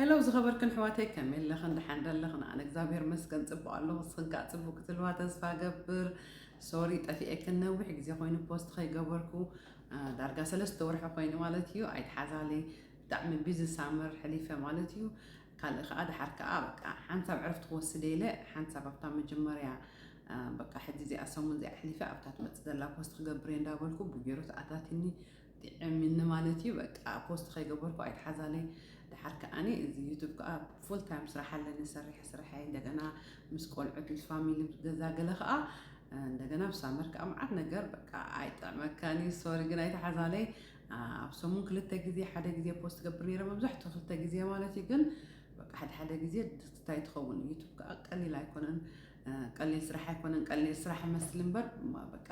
ለው ዝኸበርክን ኣሕዋተይ ከመይ ኣለኽን? ደሓን ዶ ኣለኽን? ኣነ እግዚኣብሔር መስገን ጽቡቕ ኣለኹ። ንስኽን ከኣ ጽቡቕ ክትልዋ ተስፋ ገብር። ሶሪ ጠፊኤክን ነዊሕ ግዜ ኮይኑ ፖስት ከይገበርኩ፣ እ፣ ዳርጋ ሰለስተ ወርሒ ኮይኑ ማለት እዩ። ኣይትሓዛለይ፣ ብጣዕሚ ቢዚ ሳመር ሕሊፈ ማለት እዩ። ካልእ ከኣ ደሓር ከኣ በቃ ሓንሳብ ዕረፍቲ ክወስድ ኢለ ሓንሳብ ኣብታ መጀመርያ፣ እ፣ በቃ ሕጂ እዚኣ ሰሙን እዚኣ ኣሕሊፈ ኣብታ ትመጽእ ዘላ ፖስት ክገብር እየ እንዳበልኩ ብጌሩ ተኣታቲኒ። ጥዕምኒ ማለት እዩ። በቃ ፖስት ከይገበርኩ ኣይትሓዛለይ። ደሓር ከኣኒ እዚ ዩቱብ ከኣ ፉል ታይም ስራሕ ኣለኒ፣ ሰሪሕ ስራሐይ እንደገና ምስ ቆልዑት ምስ ፋሚሊ ምስ ገዛ ገለ ከኣ እንደገና ብሳመር ከኣ መዓት ነገር በቃ ኣይጥዕመካኒ። ሶሪ ግን ኣይትሓዛለይ። ኣብ ሰሙን ክልተ ግዜ ሓደ ግዜ ፖስት ገብር ነይረ፣ መብዛሕትኡ ክልተ ግዜ ማለት እዩ። ግን በቃ ሓደ ሓደ ግዜ ድስታይ ትኸውን። ዩቱብ ከኣ ቀሊል ኣይኮነን፣ ቀሊል ስራሕ ኣይኮነን። ቀሊል ስራሕ መስል እምበር በቃ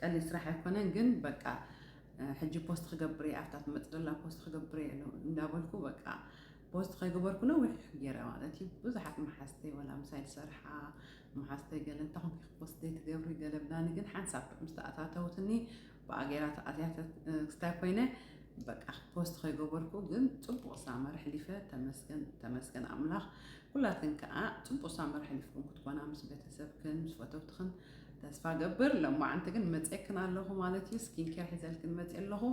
ቀሊል ስራሕ ኣይኮነን። ግን በቃ ሕጂ ፖስት ክገብር እየ፣ ኣብታ ትመጽእ ዘላ ፖስት ክገብር እየ እንዳበልኩ በቃ ፖስት ከይገበርኩ ነዊሕ ገይረ ማለት እዩ። ብዙሓት መሓዝተይ ወላ ምሳይ ዝሰርሓ መሓዝተይ ገለ እንታይ ኮንኪ ፖስት ዘይትገብሪ ገለ ብላኒ፣ ግን ሓንሳብ ምስ ተኣታተውትኒ ብኣጌራ ተኣትያተ ክስታይ ኮይነ በቃ ፖስት ከይገበርኩ ግን ጽቡቕ ሳመር ሕሊፈ። ተመስገን፣ ተመስገን ኣምላኽ። ኩላትን ከኣ ጽቡቕ ሳመር ሕሊፍኩም ክትኮና ምስ ቤተሰብክን ምስ ፈተውትኽን ተስፋ ገብር። ለማዓንቲ ግን መጽኤክን ኣለኹ ማለት እዩ። ስኪን ኬር ሒዘልክን መጽእ ኣለኹ።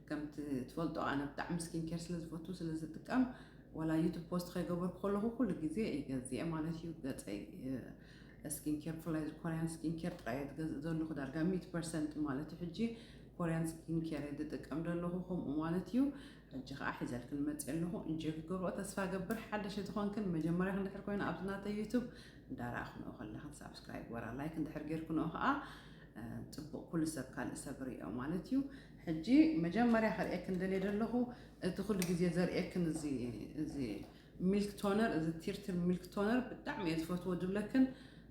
ከምቲ ትፈልጦ ኣነ ብጣዕሚ ስኪን ኬር ስለ ዝፈቱ ስለ ዝጥቀም ዋላ ዩቱብ ፖስት ከይገበርኩ ከለኹ ኩሉ ግዜ ይገዝእ ማለት እዩ። ገጸይ ስኪን ኬር ብፍላይ ኮርያን ስኪን ኬር ጥራይ ዝገዝእ ዘለኹ ዳርጋ ሚእቲ ፐርሰንት ማለት እዩ። ሕጂ ኮርያን ስኪን ኬር ዝጥቀም ዘለኹ ከምኡ ማለት እዩ። ሕጂ ከዓ ሒዘልክን መፅእ ኣለኹ። እንጆይ ክትገብርኦ ተስፋ ገብር። ሓደሽ ዝኾንክን መጀመርያ ክንድሕር ኮይኑ ኣብዚ ናተይ ዩቱብ እንዳረኣኽንኦ ከለኽን ሳብስክራይብ ወራ ላይክ እንድሕር ጌርክንኦ ከዓ እ፣ ፅቡቅ ኩሉ ሰብ ካልእ ሰብ ርእዮ ማለት እዩ። ሕጂ መጀመርያ ከርእየክን ደልየ ዘለኹ እቲ ኩሉ ግዜ ዘርእየክን እዚ እዚ ሚልክ ቶነር፣ እዚ ቲርቲር ሚልክ ቶነር ብጣዕሚ እየ ዝፈትዎ ዝብለክን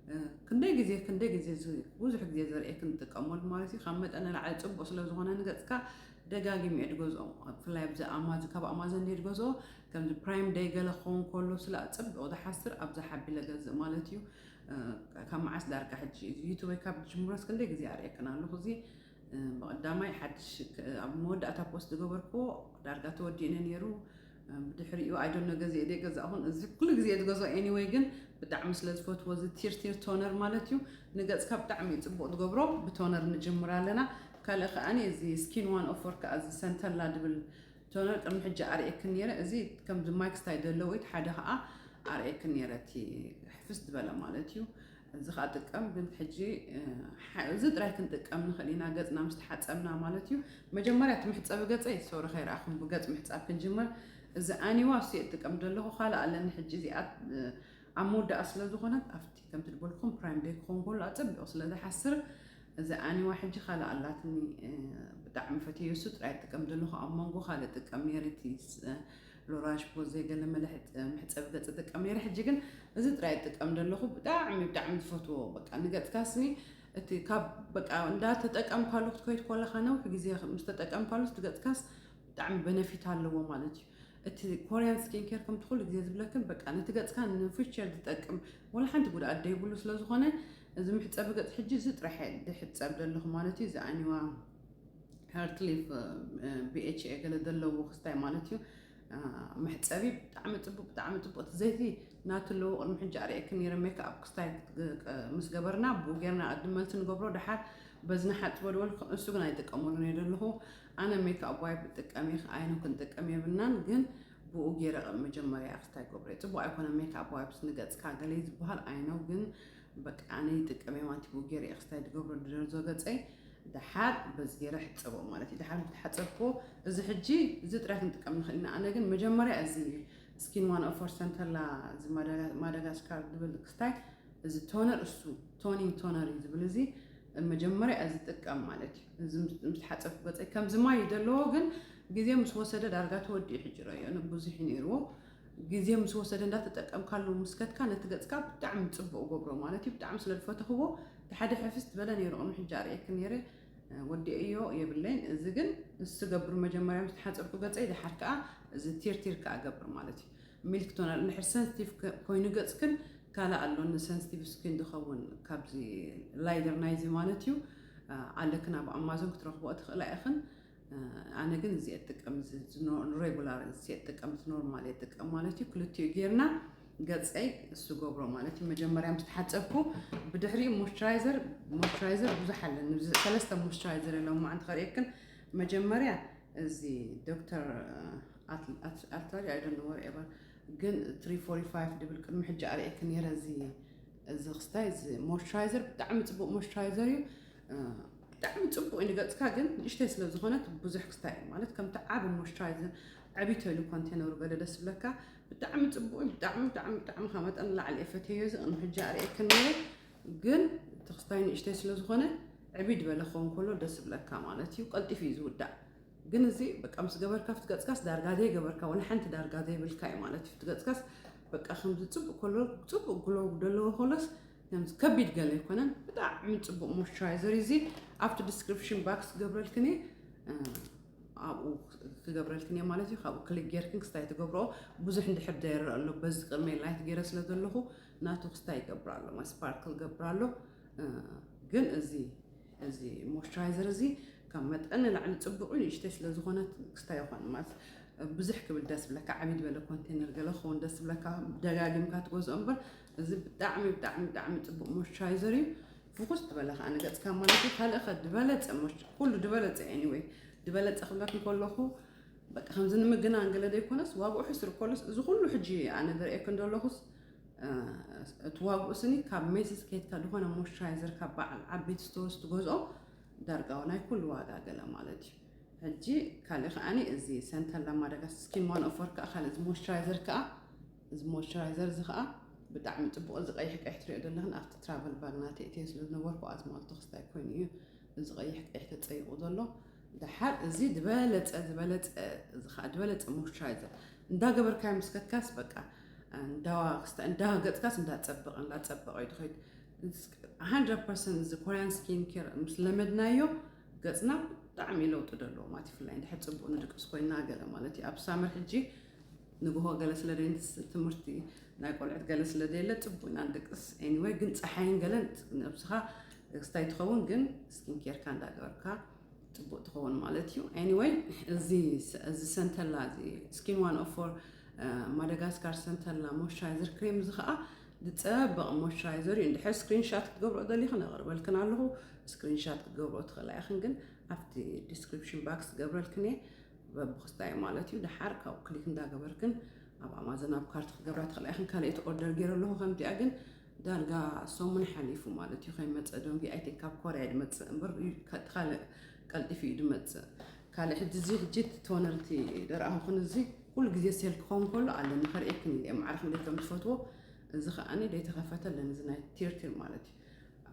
እ፣ ክንደይ ግዜ ክንደይ ግዜ ዝ- ብዙሕ ግዜ ዘርእየክን ትጥቀመሉ ማለት እዩ። ካብ መጠን ንላዕሊ ፅቡቅ ስለ ዝኾነ ንገፅካ ደጋጊም እየ ድገዝኦ። ብፍላይ ኣብዚ ኣማዝ ካብ ኣማዞን ድየ ድገዝኦ። ከምዚ ፕራይም ደይ ገለ ክኸውን ከሎ ስለ ፅቡቅ ዝሓስር ኣብዛ ሓቢለ ገዝእ ማለት እዩ። እ፣ ካብ መዓስ ዳርጋ ሕጂ ዩቱበይ ካብ ጅምሮስ ክንደይ ግዜ ኣርእየክን ኣለኹ። እዚ እ፣ ብቐዳማይ ሓድሽ ክ- ኣብ መወዳእታ ፖስት ዝገበርክዎ ዳርጋ ተወዲእነ ነይሩ። እ፣ ብድሕሪኡ ኣይዶነ ገዚኤ ደይ ገዛእኹን። እዚ ኩሉ ግዜ ዝገዝኦ ኤኒወይ ግን ብጣዕሚ ስለ ዝፈትዎ እዚ ቲርቲር ቶነር ማለት እዩ። ንገፅካ ብጣዕሚ እዩ ፅቡቅ ዝገብሮ። ብቶነር ንጅምር ኣለና። ካልእ ከዓኒ እዚ ስኪን ዋን ኦፈር ከዓ እዚ ሰንተላ ድብል ቶነር ቅድሚ ሕጂ ኣርእየክን ነይረ። እዚ ከምዚ ማይክ ስታይ ዘለዎ እቲ ሓደ ከዓ ኣርእየክን ነይረ። እቲ ሕፍስ ዝበለ ማለት እዩ። እዚ ከዓ ጥቀም ግን ሕጂ እ፣ ሓ- እዚ ጥራይ ክንጥቀም ንኽእል ኢና ገፅና ምስ ተሓፀብና ማለት እዩ። መጀመርያ እቲ መሕፀቢ ገፀይ ሶሪ ከይረኣኹም ብገፅ ምሕፃብ ክንጅምር። እዚ ኣኒዋ እሱ እጥቀም ዘለኹ ካልእ ኣለኒ ሕጂ እዚኣ እ፣ ኣብ መወዳኣ ስለ ዝኾነት ኣብቲ ከምቲ ድበልኩም ፕራይም ደይ ክኸውን ከሎ ኣፀቢቑ ስለ ዝሓስር እዚ ኣኒዋ ሕጂ ካልእ ኣላትኒ እ፣ ብጣዕሚ ፈትየ እሱ ጥራይ እጥቀም ዘለኹ። ኣብ መንጎ ካልእ ጥቀም ነይረ እቲ ስ- ሎራሽ ፖዜ ገለ መለ ሕፀ- መሕፀቢ ገፅ እጥቀም ነይረ። ሕጂ ግን እዚ ጥራይ እጥቀም ዘለኹ። ብጣዕሚ ብጣዕሚ ዝፈትዎ በቃ ንገፅካስኒ እቲ ካብ በቃ እንዳተጠቀምካሉ ክትከይድ ከለካ ነዊሕ ግዜ ምስ ተጠቀምካሉ እቲ ገፅካስ ብጣዕሚ በነፊት ኣለዎ ማለት እዩ። እቲ ኮርያን ስኪን ኬር ከምቲ ኩሉ ግዜ ዝብለክን በቃ ነቲ ገፅካ ንፊቸር ዝጠቅም ወላ ሓንቲ ጉድኣት ደይብሉ ስለ ዝኾነ እዚ መሕፀቢ ገፅ ሕጂ እዚ ጥራሕ እየ ዝሕፀብ ዘለኹ ማለት እዩ። እዚ ኣኒዋ ሀርትሊፍ ቢኤችኤ ገለ ዘለዎ ክስታይ ማለት እዩ። አ፣ መሕፀቢ ብጣዕሚ ፅቡቅ ብጣዕሚ ፅቡቅ። እቲ ዘይቲ ናቱ ኣለዎ። ቅድሚ ሕጂ ኣርእየክን ነይረ ሜክኣፕ ክስታይ ክትግ- ምስ ገበርና ብኡ ጌርና ቅድም መልቲ ንገብሮ ድሓር በዚ ንሓፅቦ ድበልኩ እሱ ግን ኣይጥቀመሉ ነይ ዘለኹ። ኣነ ሜክኣፕ ዋይፕ እጥቀም እየ። ኣይኖ ክንጥቀም የብልናን ግን ብኡ ገይረ ቅድሚ መጀመርያ ክስታይ ገብረ ፅቡቅ ኣይኮነ ሜክኣፕ ዋይፕስ ንገፅካ ገለ ዝበሃል ኣይኖ ግን በቃ ኣነ ይጥቀም እየ ማለት ብኡ ገይረ ክስታይ ዝገብሮ ድደርዞ ገፀይ ደሓር በዚ ገይረ ሕፀቦ ማለት እዩ። ደሓር ምስ ተሓፀብክዎ እዚ ሕጂ እዚ ጥራይ ክንጥቀም ንኽእል ኢና። ኣነ ግን መጀመርያ እዚ ስኪን ዋን ኦፈር ሰንተላ እዚ ማዳጋ- ማዳጋስካር ዝብል ክስታይ እዚ ቶነር እሱ ቶኒንግ ቶነር እዩ ዝብል እዚ መጀመርያ እዚ ጥቀም ማለት እዩ። እዚ ምስ- ምስ ተሓፀብኩ ገፀይ ከምዚ ማይ እዩ ዘለዎ ግን ግዜ ምስ ወሰደ ዳርጋ ተወዲኡ ሕጂ ረዮ ብዙሕ እዩ ነይርዎ። ግዜ ምስ ወሰደ እንዳተጠቀምካሉ ምስ ከድካ ነቲ ገፅካ ብጣዕሚ ፅቡቅ ገብሮ ማለት እዩ። ብጣዕሚ ስለ ዝፈተኽዎ ሓደ ሕፍስ ዝበለ ነይሩ ቅድሚ ሕጂ ኣርእየክ ነይረ ወዲአዮ የብለይን። እዚ ግን እሱ ገብር መጀመርያ ምስ ተሓፀብኩ ገፀይ ድሓር ከዓ እዚ ቲርቲር ከዓ ገብር ማለት እዩ። ሚልክ ቶነር እንድሕር ሰንስቲቭ ከ- ኮይኑ ገፅክን ካልእ ኣሎ ንሰንስቲቭ ስኪን ዝኸውን ካብዚ ላይደር ናይዚ ማለት እዩ። ኣለክን ኣብ ኣማዞን ክትረኽቦ ትኽእላ ኢኽን። ኣነ ግን እዚ እጥቀም፣ ሬጉላር እዚ እጥቀም፣ ኖርማል እጥቀም ማለት እዩ። ክልቲኡ ጌርና ገፀይ እሱ ገብሮ ማለት እዩ። መጀመርያ ምስ ተሓፀብኩ ብድሕሪ ሞይስቸራይዘር፣ ሞይስቸራይዘር ብዙሕ ኣለኒ። ሰለስተ ሞይስቸራይዘር ኣለዎ። ማዓንቲ ከርእየክን፣ መጀመርያ እዚ ዶክተር ኣልታሪ፣ I don't know, whatever፣ ግን ትሪ ፎርቲ ፋይቭ ድብል ቅድሚ ሕጂ ኣርእየክ ነይረ። እዚ እዚ ክስታይ፣ እዚ ሞይስቸራይዘር ብጣዕሚ ፅቡቅ ሞይስቸራይዘር እዩ። ብጣዕሚ ፅቡቅ እዩ ንገፅካ፣ ግን ንእሽተይ ስለ ዝኾነት ብዙሕ ክስታይ ማለት ከምቲ ዓቢ ሞይስቸራይዘር፣ ዕብይ ተሉ ኮንቴነሩ ገለ ደስ ብለካ። ብጣዕሚ ፅቡቅ እዩ። ብጣዕሚ ብጣዕሚ ብጣዕሚ ካብ መጠን ንላዕሊ እየ ፈትየዮ። እዚ ቅድሚ ሕጂ ኣርእየክ ነይረ፣ ግን እቲ ክስታይ ንእሽተይ ስለ ዝኾነ ዕብይ ዝበለ ክኸውን ከሎ ደስ ብለካ ማለት እዩ። ቀልጢፉ እዩ ዝውዳእ። ግን እዚ በቃ ምስ ገበርካ ኣብቲ ገፅካስ ዳርጋ ዘይገበርካ፣ ወላ ሓንቲ ዳርጋ ዘይብልካ እዩ ማለት እዩ። ኣብቲ ገፅካስ በቃ ከምዚ ፅቡቅ ከሎ፣ ፅቡቅ ግሎ ዘለዎ ከሎስ ከምዚ ከቢድ ገለ ኣይኮነን። ብጣዕሚ ፅቡቅ ሞይስቸራይዘር እዩ። እዚ ኣብቲ ዲስክሪፕሽን ባክስ ክገብረልክን እየ፣ እ፣ ኣብኡ ክገብረልክን እየ ማለት እዩ። ካብኡ ክሊክ ጌርክን ክስታይ ትገብርኦ። ብዙሕ እንድሕር ዘይረአ ኣሎ፣ በዚ ቅድመይ ላይት ገይረ ስለ ዘለኹ ናቱ ክስታይ ይገብር ኣሎ፣ ስፓርክል ይገብር ኣሎ። እ፣ ግን እዚ እዚ ሞይስቸራይዘር እዚ ካብ መጠን ንላዕሊ ፅቡቅ እዩ። ንእሽተይ ስለ ዝኾነት ክስታይ ይኾን ማለት ብዙሕ ክብል ደስ ብለካ፣ ዓብይ ዝበለ ኮንቴነር ገለ ክኸውን ደስ ብለካ፣ ደጋጊምካ ትገዝኦ እምበር። እዚ ብጣዕሚ ብጣዕሚ ብጣዕሚ ፅቡቅ ሞይስቸራይዘር እዩ። ፍኹስ ዝበለ ከዓ ንገፅካ ማለት እዩ። ካልእ ከ ዝበለፀ ሞይስ-፣ ኩሉ ዝበለፀ፣ ኤኒወይ፣ ዝበለፀ ክብለክ እንከለኹ በቃ ከምዚ ንምግናን ገለ ዘይኮነስ ዋግኡ ሕስር ኮሎስ፣ እዚ ኩሉ ሕጂ ኣነ ዘርእየክ እንደለኹስ፣ እ፣ እቲ ዋግኡ ስኒ ካብ ሜሲስ ከይድካ ዝኾነ ሞይስቸራይዘር ካብ በዓል ዓበይቲ ስቶርስ ትገዝኦ ዳርጋ ናይ ኩሉ ዋጋ ገለ ማለት እዩ። ሕጂ ካልእ ከዓኒ እዚ ሰንተላ ማደጋስ ስኪን ዋን ኦፈር ከዓ ካልእ፣ እዚ ሞይስቸራይዘር ከዓ፣ እዚ ሞይስቸራይዘር እዚ ከዓ ብጣዕሚ ፅቡቅ፣ እዚ ቀይሕ ቀይሕ ትሪኦ ዘለኽን ኣብቲ ትራቨል ባግ ናተይ እትየ ስለ ዝነበርኩ ኣዝማልቶ ክስታይ ኮይኑ እዩ እዚ ቀይሕ ቀይሕ ተፀይቁ ዘሎ። ደሓር እዚ ዝበለፀ፣ ዝበለፀ፣ እዚ ከዓ ዝበለፀ ሞይስቸራይዘር እንዳገበርካዮ ምስ ከድካስ በቃ እንዳዋ-፣ ክስታ-፣ እንዳ ገፅካስ እንዳፀበቐ፣ እንዳፀበቐ እዩ ዝኸይድ። ሃንድረድ ፐርሰንት እዚ ኮርያን ስኪን ኬር ምስ ለመድናዮ ገፅና ብጣዕሚ ለውጢ ደለዎ ማለት እዩ። ብፍላይ እንድሕር ፅቡቅ ንድቅስ ኮይና ገለ ማለት እዩ። ኣብ ሳመር ሕጂ ንግሆ ገለ ስለ ደይንስ ትምህርቲ ናይ ቆልዑት ገለ ስለ ደየለ ፅቡቅ ኢና ንድቅስ። ኤኒወይ ግን ፀሓይን ገለን ነብስኻ ክስታይ ትኸውን፣ ግን ስኪን ኬርካ እንዳገበርካ ፅቡቅ ትኸውን ማለት እዩ። ኤኒወይ እዚ ስ-፣ እዚ ሰንተላ፣ እዚ ስኪን ዋን ኦፍ ፎር ማዳጋስካር ሰንተላ ሞይስቸራይዘር ክሬም እዚ ከዓ ዝፀበቅ ሞይስቸራይዘር እዩ። እንድሕር ስክሪንሻት ክትገብሮ ደሊኽን ኣቕርበልክን ኣለኹ። ስክሪንሻት ክትገብሮ ትኽእላ ኢኽን፣ ግን ኣብቲ ዲስክሪፕሽን ባክስ ክገብረልክን እየ። በብክስታይ ማለት እዩ። ደሓር ካብኡ ክሊክ እንዳገበርክን ኣብ ኣማዞን ኣብ ካርት ክትገብራ ትኽእላ ኢኽን። ካልኣይቲ ኦርደር ገይረ ኣለኹ ከምዚኣ፣ ግን ዳርጋ ሰሙን ሓሊፉ ማለት እዩ ከይመፀ። ዶንጊ፣ ኣይ ቲንክ ካብ ኮርያ እዩ ዝመፅእ እምበር፣ እዩ ከ-፣ ካልእ ቀልጢፉ እዩ ዝመፅእ። ካልእ ሕጂ እዚ ሕጂ እቲ ቶነር እቲ ደረኣኹን እዚ ኩሉ ግዜ ሴል ክኸውን ከሎ ኣለኒ፣ ከርእየክን ኢለ እየ፣ ማዕረ ክንደይ ከም ዝፈትዎ። እዚ ከዓኒ ዘይተኸፈተ ኣለኒ፣ እዚ ናይ ቲርቲር ማለት እዩ።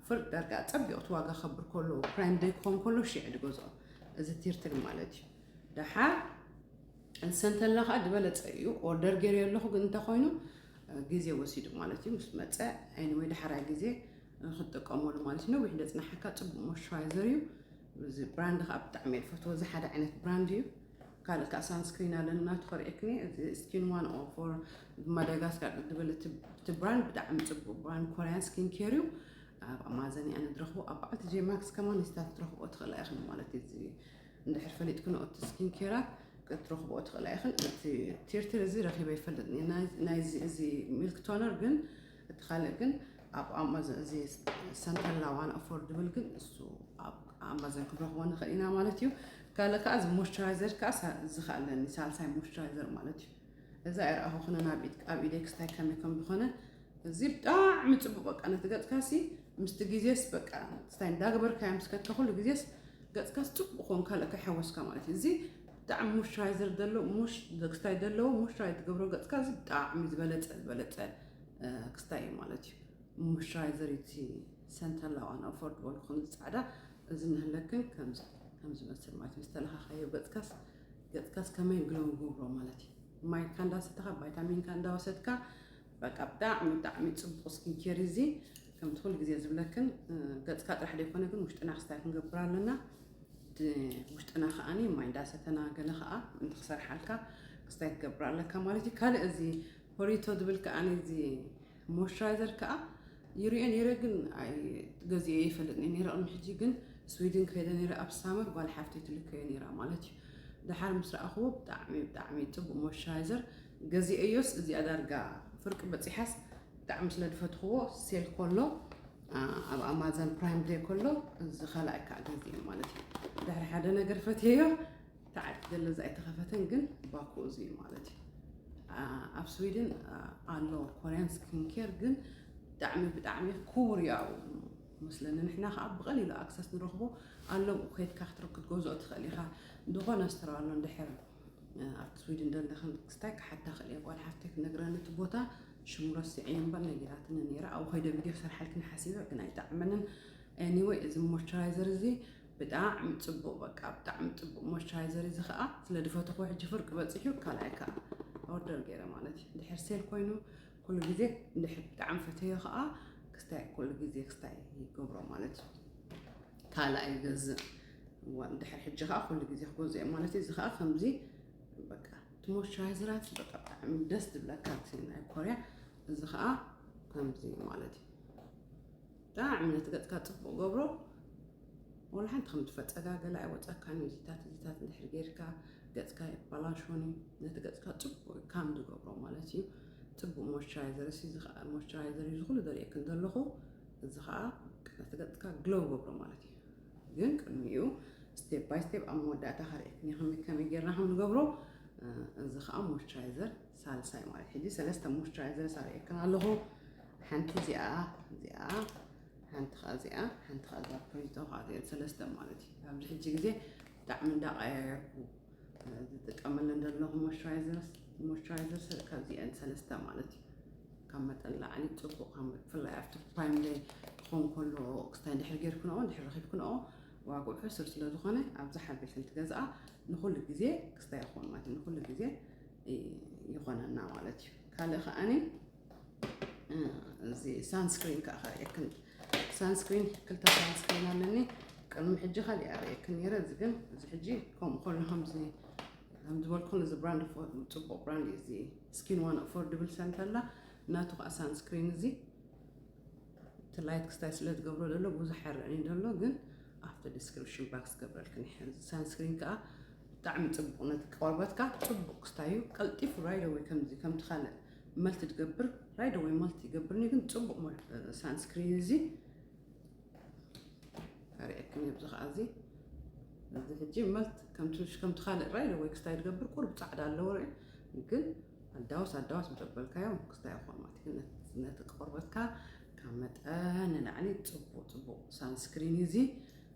ፍርድ ዳርጋ ጸቢቑ እቲ ዋጋ ከብር ከሎ፣ ፕራይም ደይ ክኸውን ከሎ ሽዕ ድገዝኦ፣ እዚ ቲርቲር ማለት እዩ። ደሓር ሰንተላ ከዓ ዝበለጸ እዩ። ኦርደር ገይረ ኣለኹ፣ ግን እንተኾይኑ ግዜ ወሲዱ ማለት እዩ። ምስ መጸ፣ ኤኒወይ፣ ደሓራይ ግዜ ክትጥቀመሉ ማለት እዩ። ነዊሕ ደጽናሓካ፣ ጽቡቕ ሞይስቸራይዘር እዩ። እዚ ብራንድ ከዓ ብጣዕሚ እየ ዝፈትዎ። እዚ ሓደ ዓይነት ብራንድ እዩ። ካልእ ከዓ ሳንስክሪን ኣለና፣ ትኸርእየክኒ። እዚ ስኪን ዋን ኦፍ ፎር ማዳጋስካር ዝብል እቲ፣ እቲ ብራንድ ብጣዕሚ ጽቡቕ ብራንድ ኮርያን ስኪን ኬር እዩ። ኣብ ኣማዘን እያ ንድረኽቦ። ኣብ በዓልቲ ጄማክስ ከማን ንስታት ትረኽቦ ትኽእላ ኢኽን ማለት እዩ። እዚ እንድሕር ፈሊጥክንኦ እቲ ስኪን ኬራት ክትረኽብኦ ትኽእላ ኢኽን። እቲ ቲርቲር እዚ ረኺበ ይፈልጥ እየ። ናይ-፣ ናይዚ፣ እዚ ሚልክ ቶነር ግን፣ እቲ ካልእ ግን ኣብ ኣማዞን፣ እዚ ሰንተላ ዋን ኣፎርድብል ግን እሱ ኣብ ኣማዞን ክንረኽቦ ንኽእል ኢና ማለት እዩ። ካልእ ከዓ እዚ ሞይስቸራይዘር ከዓ ሳ-፣ እዚ ከዓ ኣለኒ፣ ሳልሳይ ሞይስቸራይዘር ማለት እዩ። እዛ ኣይረኣኹኽንን ኣብ ኢድ-፣ ኣብ ኢደይ ክስታይ ከመይ ከም ዝኾነ። እዚ ብጣዕሚ ጽቡቕ፣ በቃ ነቲ ገጽካሲ ምስቲ ግዜስ በቃ ክስታይ እንዳገበርካዮ ምስ ከድካ ኩሉ ግዜስ ገጽካስ ጽቡቕ ክኸውን ካልእ ከይሓወስካ ማለት እዩ። እዚ ብጣዕሚ ሞይስቸራይዘር ዘለዎ፣ ሞይስ-፣ ክስታይ ዘለዎ ሞይስቸራይዝ ትገብሮ ገጽካ፣ እዚ ብጣዕሚ ዝበለጸ፣ ዝበለጸ፣ እ፣ ክስታይ እዩ ማለት እዩ። ሞይስቸራይዘር እቲ ሰንተላ ዋን ኣፎርድብል ክኾን ጻዕዳ፣ እዚ እናሃለክን ከምዚ፣ ከምዚ መስል ማለት እዩ። ምስ ተለኻኸዮ ገጽካስ፣ ገጽካስ ከመይ ግሎ ይገብሮ ማለት እዩ። ማይካ እንዳሰተኻ፣ ቫይታሚንካ እንዳወሰድካ፣ በቃ ብጣዕሚ፣ ብጣዕሚ ጽቡቕ ስኪን ኬር እዚ። ከምቲ ኩሉ ግዜ ዝብለክን፣ እ፣ ገጽካ ጥራሕ ዘይኮነ ግን ውሽጥና ክስታይ ክንገብር ኣለና። ድ-፣ ውሽጥና ከዓኒ ማይ እንዳሰተና ገለ ከኣ እንተ ክሰርሓልካ ክስታይ ክትገብር ኣለካ ማለት እዩ። ካልእ እዚ ፖሪቶ ዝብል ከዓኒ እዚ ሞይስቸራይዘር ከኣ ይሪኦ ነይረ፣ ግን ኣይ-፣ ገዚኤ ይፈልጥ ነይረ ቅድሚ ሕጂ። ግን ስዊድን ከይደ ነይረ ኣብ ሳመር ጓል ሓፍተይ ትልከዮ ነይራ ማለት እዩ። ደሓር ምስ ረኣኽዎ ብጣዕሚ ብጣዕሚ ጽቡቕ ሞይስቸራይዘር ገዚኤዮስ፣ እዚኣ ዳርጋ ፍርቂ በጺሓስ ብጣዕሚ ስለ ዝፈትኽዎ ሴል ከሎ ኣብ ኣማዛን ፕራይም ደይ ከሎ እዚ ካልኣይ ከዓ ገዚኤ ማለት እዩ። ድሕሪ ሓደ ነገር ፈትየዮ ተዓዲ ዘሎ እዚ ኣይተኸፈተን ግን ባኮ እዚ እዩ ማለት እዩ። ኣብ ስዊድን ኣሎ ኮርያን ስኪን ኬር ግን ብጣዕሚ ብጣዕሚ ክቡር እዩ ኣብኡ መስለኒ። ንሕና ከዓ ብቐሊሉ ኣክሰስ ንረኽቦ ኣሎ። ብኡ ከይድካ ክትረክ ክትገዝኦ ትኽእል ኢኻ። ዝኾነ ስተር ኣሎ እንድሕር ኣብቲ ስዊድን ደለኽን ክስታይ ክሓታ ክእል እየ። ጓል ሓፍተይ ክነግረኒ እቲ ቦታ ሽሙ ረሲዐዮ እምበር ነጊራትኒ ነይራ። ኣብኡ ከይደ ቪድዮ ክሰርሓልክን ሓሲበ ግን ኣይጠዓመንን። ኤኒወይ እዚ ሞይስቸራይዘር እዚ ብጣዕሚ ፅቡቅ በቃ ብጣዕሚ ፅቡቅ ሞይስቸራይዘር እዚ ከዓ ስለ ዝፈተኹ ሕጂ ፍርቂ በፂሑ ካልኣይ ከዓ ኦርደር ገይረ ማለት እዩ። እንድሕር ሴል ኮይኑ ኩሉ ግዜ እንድሕር ብጣዕሚ ፈተዮ ከዓ ክስታይ ኩሉ ግዜ ክስታይ ይገብሮ ማለት እዩ። ካልኣይ ይገዝእ። እዋ፣ እንድሕር ሕጂ ከዓ ኩሉ ግዜ ክገዝኦ ማለት እዩ። እዚ ከዓ ከምዚ በቃ እቲ ሞይስቸራይዘራት በቃ ብጣዕሚ ደስ ዝብለካ እቲ ናይ ኮርያ። እዚ ከዓ ከምዚ ማለት እዩ። ብጣዕሚ ነቲ ገፅካ ፅቡቅ ገብሮ። ወላ ሓንቲ ከም ትፈፀጋ ገለ ኣይወፀካን እዩ። እዚታት እዚታት እንድሕር ጌርካ ገፅካ የባላሾን እዩ። ነቲ ገፅካ ፅቡቅ ካም ዝገብሮ ማለት እዩ። ፅቡቅ ሞይስቸራይዘር እዚ ከዓ ሞይስቸራይዘር እዩ ዝኩሉ ዘርእየክን ዘለኹ። እዚ ከዓ ነቲ ገፅካ ግሎው ገብሮ ማለት እዩ። ግን ቅድሚኡ ስቴፕ ባይ ስቴፕ ኣብ መወዳእታ ከርእየክን እየ ከመይ ከመይ ጌርና ከም ንገብሮ። እዚ ከዓ ሞይስቸራይዘር ሳልሳይ ማለት ሕጂ ሰለስተ ሞይስቸራይዘር ሳርእየክን ኣለኹ። ሓንቲ እዚኣ እዚኣ ሓንቲ ከዓ እዚኣ ሓንቲ ከዓ እዛ ፖዚቶ ከዓ እዚአን ሰለስተ ማለት እዩ። ኣብዚ ሕጂ ግዜ ብጣዕሚ እንዳቀያየርኩ ዝጥቀመለን ዘለኹ ሞይስቸራይዘር ሞይስቸራይዘር ካብዚአን ሰለስተ ማለት እዩ። ካብ መጠን ላዕሊ ፅቡቅ ካብ ብፍላይ ኣብቲ ፕራይም ደይ ክኸውን ከሎ ክስታይ እንድሕር ጌርክንኦ እንድሕር ረኺብክንኦ ዋግኡ ሕሱር ስለ ዝኾነ ኣብዚ ሓቢርክን ትገዝኣ ንኩሉ ግዜ ክስታይ ይኸውን ማለት እዩ። ንኩሉ ግዜ ይኾነና ማለት እዩ። ካልእ ከዓኒ እዚ ሳንስክሪን ከዓ ከርእየክን። ሳንስክሪን ክልተ ሳንስክሪን ኣለኒ። ቅድሚ ሕጂ ካሊእ ኣርእየክን ነይረ። እዚ ግን እዚ ሕጂ ከምኡ ከሎ ከምዚ ከም ዝበልኩን እዚ ብራንድ ጽቡቅ ብራንድ እዩ። እዚ ስኪን ዋን ኣፎርድብል ሰንት ኣላ ናቱ ከዓ ሳንስክሪን እዚ እቲ ላይት ክስታይ ስለ ዝገብሮ ዘሎ ብዙሕ ኣይረኣን ዘሎ ግን ኣብቲ ዲስክሪፕሽን ባክስ ገብረልክን። እዚ ሳንስክሪን ከዓ ብጣዕሚ ጽቡቅ ነቲ ቆርበትካ ጽቡቅ ክስታዩ ቀልጢፉ ራይደ ወይ ከምዚ ከምቲ ካልእ መልቲ ትገብር ራይደ ወይ መልቲ ይገብርኒ ግን ጽቡቅ ሳንስክሪን እዚ ኣርእየክን ኣብዚ ከዓ እዚ እዚ ሕጂ መልት ከምቲ ከምቲ ካልእ ራይደ ወይ ክስታይ ትገብር ቁርብ ጻዕዳ ኣለዎ ርኢ ግን ኣዳውስ ኣዳውስ ምተበልካዮ ክስታይ ይኮን ማለት ግን ነቲ ቆርበትካ ካብ መጠን ንላዕሊ ጽቡቅ ጽቡቅ ሳንስክሪን እዚ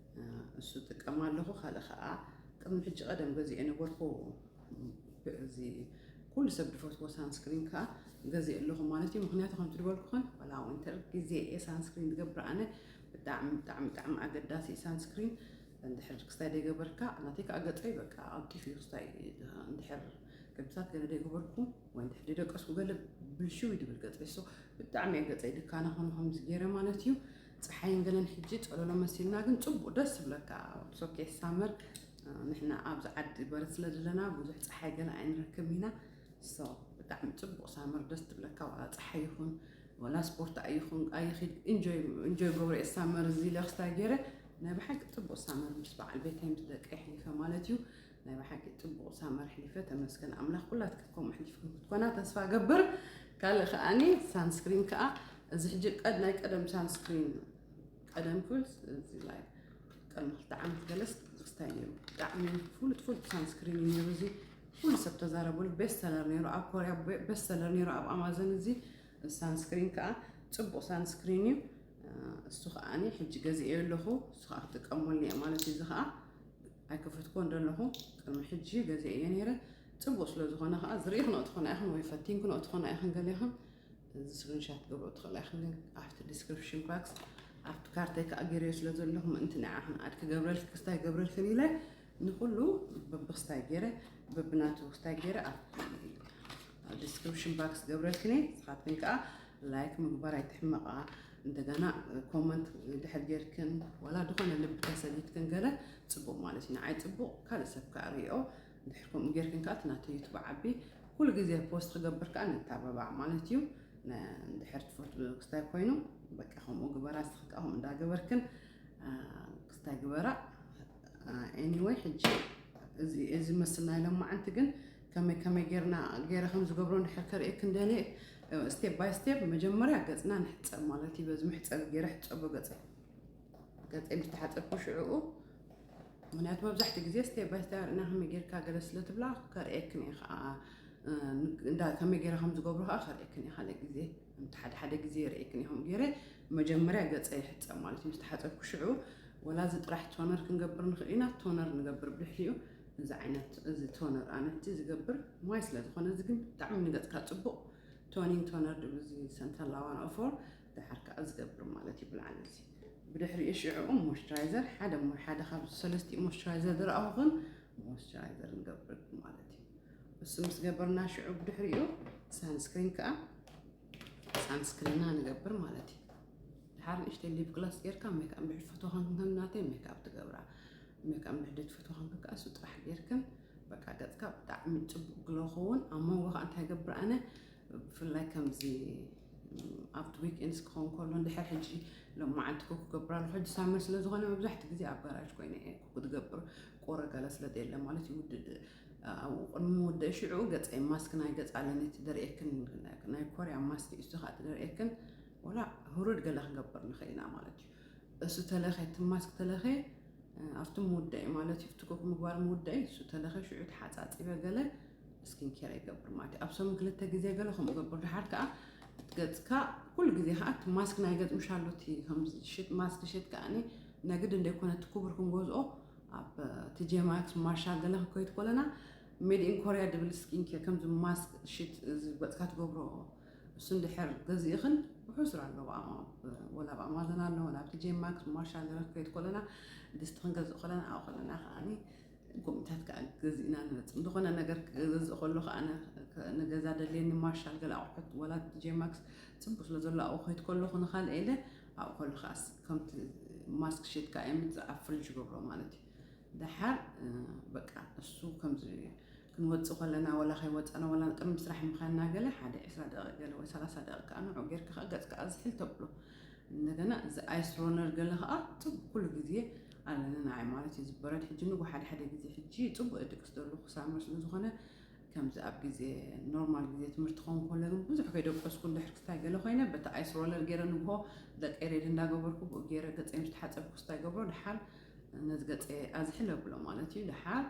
እሱ ጥቀም ኣለኹ። ካልእ ከዓ ቅድሚ ሕጂ ቀደም ገዚኤ ነበርኩ እዚ ኩሉ ሰብ ዝፈትዎ ሳንስክሪን ከዓ ገዚእ ኣለኹ ማለት እዩ። ምክንያቱ ከምቲ ዝበልኩኽን ዋላ ዊንተር ግዜ እየ ሳንስክሪን ዝገብር ኣነ። ብጣዕሚ ብጣዕሚ ብጣዕሚ ኣገዳሲ እዩ ሳንስክሪን። እንድሕር ክስታይ ዘይገበርካ ናተይ ከዓ ገፀይ በቃ ኣብጢፍ እዩ ክስታይ እንድሕር ክብታት ገለ ዘይገበርኩ ወይ እንድሕር ዘይደቀስኩ ገለ ብልሽው ይድብል ገፀይ። ሶ ብጣዕሚ እየ ገፀይ ድካና ኾነ ከምዚ ገይረ ማለት እዩ። ፀሓይን ገለን ሕጂ ፀለሎ መሲልና ግን ፅቡቅ ደስ ዝብለካ ሶኬ ሳመር ንሕና ኣብዚ ዓዲ በረድ ስለ ዘለና ብዙሕ ፀሓይ ገለ ኣይንረክብ ኢና። ሶ ብጣዕሚ ፅቡቅ ሳመር ደስ ትብለካ ዋላ ፀሓይ ይኹን ዋላ ስፖርት ኣይኹን ኣይኺድ ኢንጆይ ኢንጆይ ገብረ ሳመር እዚ ኢለ ክስታይ ገይረ ናይ ብሓቂ ፅቡቅ ሳመር ምስ በዓል ቤተይ ምስ ደቂ ኣሕሊፈ ማለት እዩ። ናይ ብሓቂ ፅቡቅ ሳመር ኣሕሊፈ ተመስገን ኣምላኽ። ኩላትክን ከምኡ ኣሕሊፍክን ክትኮና ተስፋ ገብር። ካልእ ከዓኒ ሳንስክሪን ከዓ እዚ ሕጂ ቀድ ናይ ቀደም ሳንስክሪን ቀደም ክብል እዚ ላይ ቀድሚ ክልተ ዓመት ገለስ ክስታይ ነይሩ። ብጣዕሚ ፍሉጥ ፍሉጥ ሳንስክሪን እዩ ነይሩ። እዚ ኩሉ ሰብ ተዛረበሉ ቤስት ሰለር ነይሩ ኣብ ኮርያ ቤስት ሰለር ነይሩ ኣብ ኣማዞን። እዚ ሳንስክሪን ከዓ ፅቡቅ ሳንስክሪን እዩ። እሱ ከዓ ሕጂ ገዚኤ ኣለኹ። እሱ ከዓ ክጥቀመሉ እየ ማለት እዩ። እዚ ከዓ ኣይከፈትኮን ዘለኹ ቅድሚ ሕጂ ገዚኤ እየ ነይረ። ፅቡቅ ስለ ዝኾነ ከዓ ዝርኢኽንኦ ትኾና ኢኽን ወይ ፈቲንክንኦ ትኾና ኢኽን ገሊኽን እዚ ስክሪንሻት ገብሮ ትኽእላ ኢኽን ኣብቲ ዲስክሪፕሽን ባክስ ኣብቲ ካርተይ ከዓ ገይረዮ ስለ ዘለኹ ምእንቲ ንዓኽን ኣድ ክገብረልክ ክስታይ ገብረልክን ኢለ ንኩሉ በብክስታይ ገይረ በብናቱ ክስታይ ገይረ ኣብ ዲስክሪፕሽን ባክስ ገብረልክን እየ። ንስኻትክን ከዓ ላይክ ምግባር ኣይትሕመቃ። እንደገና ኮመንት ድሕር ጌርክን ዋላ ዝኾነ ልቢ ተሰሊትክን ገለ ፅቡቅ ማለት እዩ። ንዓይ ፅቡቅ ካልእ ሰብ ከዓ ሪኦ እንድሕር ከምኡ ጌርክን ከዓ እቲ ናተይ ዩቱብ ዓቢ ኩሉ ግዜ ፖስት ክገብር ከዓ ነታባባዕ ማለት እዩ። እንድሕር ትፈትዎ ክስታይ ኮይኑ በቃ ከምኡ ግበራ። ንስኺ ከዓ ከምኡ እንዳገበርክን ክስታይ እንታይ ግበራ። Anyway፣ ሕጂ እዚ መስል ናይ ሎማዓንቲ ግን ከመይ ከመይ ጌርና ገይረ ከም ዝገብሮ እንድሕር ከርእየክን ደልየ፣ step by step መጀመርያ ገፅና ንሕፀብ ማለት እዩ። በዚ መሕፀቢ ገይረ ሕፀቦ ገፀ ገፀ ምስ ተሓፀብኩ ሽዕኡ፣ ምክንያቱ መብዛሕትኡ ግዜ step by step ኣርእና ከመይ ጌርካ ገለ ስለ ትብላ ከርእየክን እየ ከዓ፣ እንዳ ከመይ ገይረ ከም ዝገብሮ ከዓ ከርእየክን እየ። ካልእ ግዜ እንተ ሓደ ሓደ ግዜ የርእየክን እየ። ከምኡ ገይረ መጀመርያ ገፀ ይሕፀብ ማለት እዩ። ምስ ተሓፀብኩ ሽዑ ወላ እዚ ጥራሕ ቶነር ክንገብር ንኽእል ኢና። ቶነር ንገብር ብድሕሪኡ። እዚ ዓይነት እዚ ቶነር ኣነ ሕጂ ዝገብር ማይ ስለ ዝኾነ፣ እዚ ግን ብጣዕሚ ንገፅካ ፅቡቕ ቶኒንግ ቶነር ድብል፣ እዚ ሰንተላዋን ኦፎር ድሓር ከዓ ዝገብር ማለት እዩ። ብልዓሊ እዚ ብድሕሪኡ ሽዕኡ ሞይስቸራይዘር ሓደ ሞ-፣ ሓደ ካብ ሰለስቲኡ ሞይስቸራይዘር ዝረኣኹኽን ሞይስቸራይዘር ንገብር ማለት እዩ። እሱ ምስ ገበርና ሽዑ ብድሕሪኡ ሳንስክሪን ከዓ ሳንስክሪንና ንገብር ማለት እዩ። ድሓር ንእሽተይ ሊፕ ግላስ ጌርካ ሜክኣፕ ብሕድ ፈትወኻን ከም ናተይ ሜክኣፕ ትገብራ። ሜክኣፕ ብሕድ ትፈትወኻን ከዓ እሱ ጥራሕ ጌርክን በቃ ገፅካ ብጣዕሚ ፅቡቅ ግሎ ኸውን። ኣብ መንጎ ከዓ እንታይ ገብር ኣነ ብፍላይ ከምዚ ኣብቲ ዊክኤንድስ ክኸውን ከሎ እንድሕር ሕጂ ሎማዓንቲ ኩክ ክገብር ኣለኹ። ሕጂ ሳመር ስለ ዝኾነ መብዛሕትኡ ግዜ ኣብ ጋራጅ ኮይነ እየ ኩክ ዝገብር። ቁሪ ገለ ስለ ዘየለ ማለት ይውድድ። ኣብኡ ቅድሚ ምውዳእ ሽዑ ገፀይ ማስክ ናይ ገፅ ኣለኒ፣ እቲ ደርእየክን ናይ ኮርያ ማስክ እዩ፣ እሱ ከዓ እቲ ደርእየክን ወላ ህሩድ ገለ ክንገብር ንኽእል ኢና ማለት እዩ። እሱ ተለኸ፣ እቲ ማስክ ተለኸ ኣብቲ ምውዳእ ማለት እዩ፣ ኣብቲ ኩክ ምግባር ምውዳእ እሱ ተለኸ ሽዑ ተሓፃፂበ ገለ ስኪን ኬር ይገብር ማለት እዩ። ኣብ ሰሙን ክልተ ግዜ ገለ ከምኡ ገብር። ድሓር ከዓ ገፅካ ኩሉ ግዜ ከዓ እቲ ማስክ ናይ ገፅ ምሻሎ እቲ ከምዚ ሽት ማስክ ሽት ከዓኒ ነግድ እንደይኮነ እቲ ክቡር ክንገዝኦ ኣብ ቲጄ ማክስ ማርሻል ገለ ክንከይድ ከለና ሜድ ኢን ኮርያ ድብል ስኪን ኬር ከምዚ ማስክ ሽት እዚ ገፅካ ትገብሮ እሱ እንድሕር ገዚእኽን ውሑስ ኣሎ። ወላ ኣብ ኣማዞን ኣሎ፣ ወላ ኣብ ቲጄ ማክስ ማርሻል ገለ ክንከይድ ከለና ድስቲ ክንገዝእ ከለና ኣብኡ ከለና ከዓኒ ጎሚታት ከዓ ገዚእና ንመፅእ። ዝኾነ ነገር ክገዝእ ከሎ ከዓ ንገዛ ደልየኒ ማርሻል ገለ ኣቑሑት ወላ ቲጄ ማክስ ፅቡቅ ስለ ዘሎ ኣብኡ ከይድ ከለኹ ንካልእ ኢለ ኣብኡ ከለኹ ከዓ ከምቲ ማስክ ሽት ከዓ የምፅእ ኣብ ፍሪጅ ገብሮ ማለት እዩ። ደሓር በቃ እሱ ከምዚ ክንወፅእ ከለና ወላ ከይወፃና ወላ ቅድሚ ስራሕ ምኻንና ገለ ሓደ ዕስራ ደቂቅ ገለ ወይ ሰላሳ ደቂቅ ከዓ ንዑ ጌርካ ከዓ ገፅካ ኣዝሕል ተብሎ። እንደገና እዚ ኣይስ ሮነር ገለ ከዓ ፅቡቅ ኩሉ ግዜ ኣለኒ ንዓይ ማለት እዩ ዝበረድ። ሕጂ ንጉ ሓደ ሓደ ግዜ ሕጂ ፅቡቅ እድቅስ ዘለኹ ሳመር ስለ ዝኾነ ከምዚ ኣብ ግዜ ኖርማል ግዜ ትምህርቲ ክኸውን ከሎ ግን ብዙሕ ከይደቀስኩ እንድሕር ክስታይ ገለ ኮይነ በቲ ኣይስ ሮለር ገይረ ንግሆ ደቀይ ሬድ እንዳገበርኩ ብኡ ገይረ ገፀይ ምስ ተሓፀብኩ ክስታይ ገብሮ። ደሓር ነዚ ገፀ ኣዝሕል ኣብሎ ማለት እዩ። ደሓር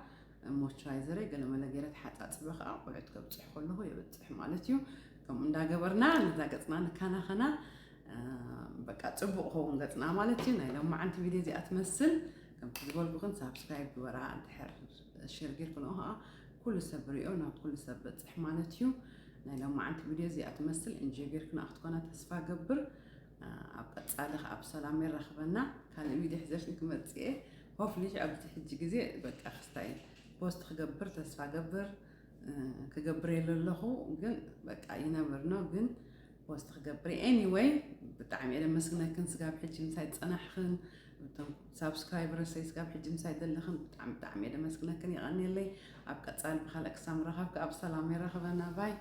ሞይስቸራይዘረይ ገለመለ ገይረ ተሓፃፅበ ከዓ ቁልዕት ከብፅሕ ከለኹ የብፅሕ ማለት እዩ። ከምኡ እንዳገበርና ነዛ ገፅና ንከናኸና። በቃ ፅቡቅ ኸውን ገፅና ማለት እዩ። ናይ ሎማዓንቲ ቪድዮ እዚኣ ትመስል። ከምቲ ዝበልኩኽን ሳብስክራይብ ግበራ፣ እንድሕር ሼር ጌርክንኦ ከዓ ኩሉ ሰብ ሪኦ ናብ ኩሉ ሰብ በፅሕ ማለት እዩ። ናይ ሎማዓንቲ ቪድዮ እዚኣ ትመስል። እንጆ ጌርክንኣ ክትኮና ተስፋ ገብር። ኣብ ቀፃሊ ከዓ ብሰላም የራኽበና። ካልእ ቪድዮ ሒዘልክን ክመፅእ እየ። ሆፍሊ ኣብዚ ሕጂ ግዜ በቃ ክስታይ ፖስት ክገብር ተስፋ ገብር። ክገብር የለ ኣለኹ ግን በቃ ይነብር ነው ግን ፖስት ክገብር። ኤኒወይ ብጣዕሚ እየ ደመስግነክን ስጋብ ሕጂ ምሳይ ዝፀናሕኽን እቶም ሳብስክራይበርሰይ ስጋብ ሕጂ ምሳይ ዘለኽን ብጣዕሚ ብጣዕሚ እየ ደመስግነክን። የቐንየለይ። ኣብ ቀፃሊ ብካልእ ክሳብ ምረኻብ ከዓ ብሰላም የራኽበና። ባይ።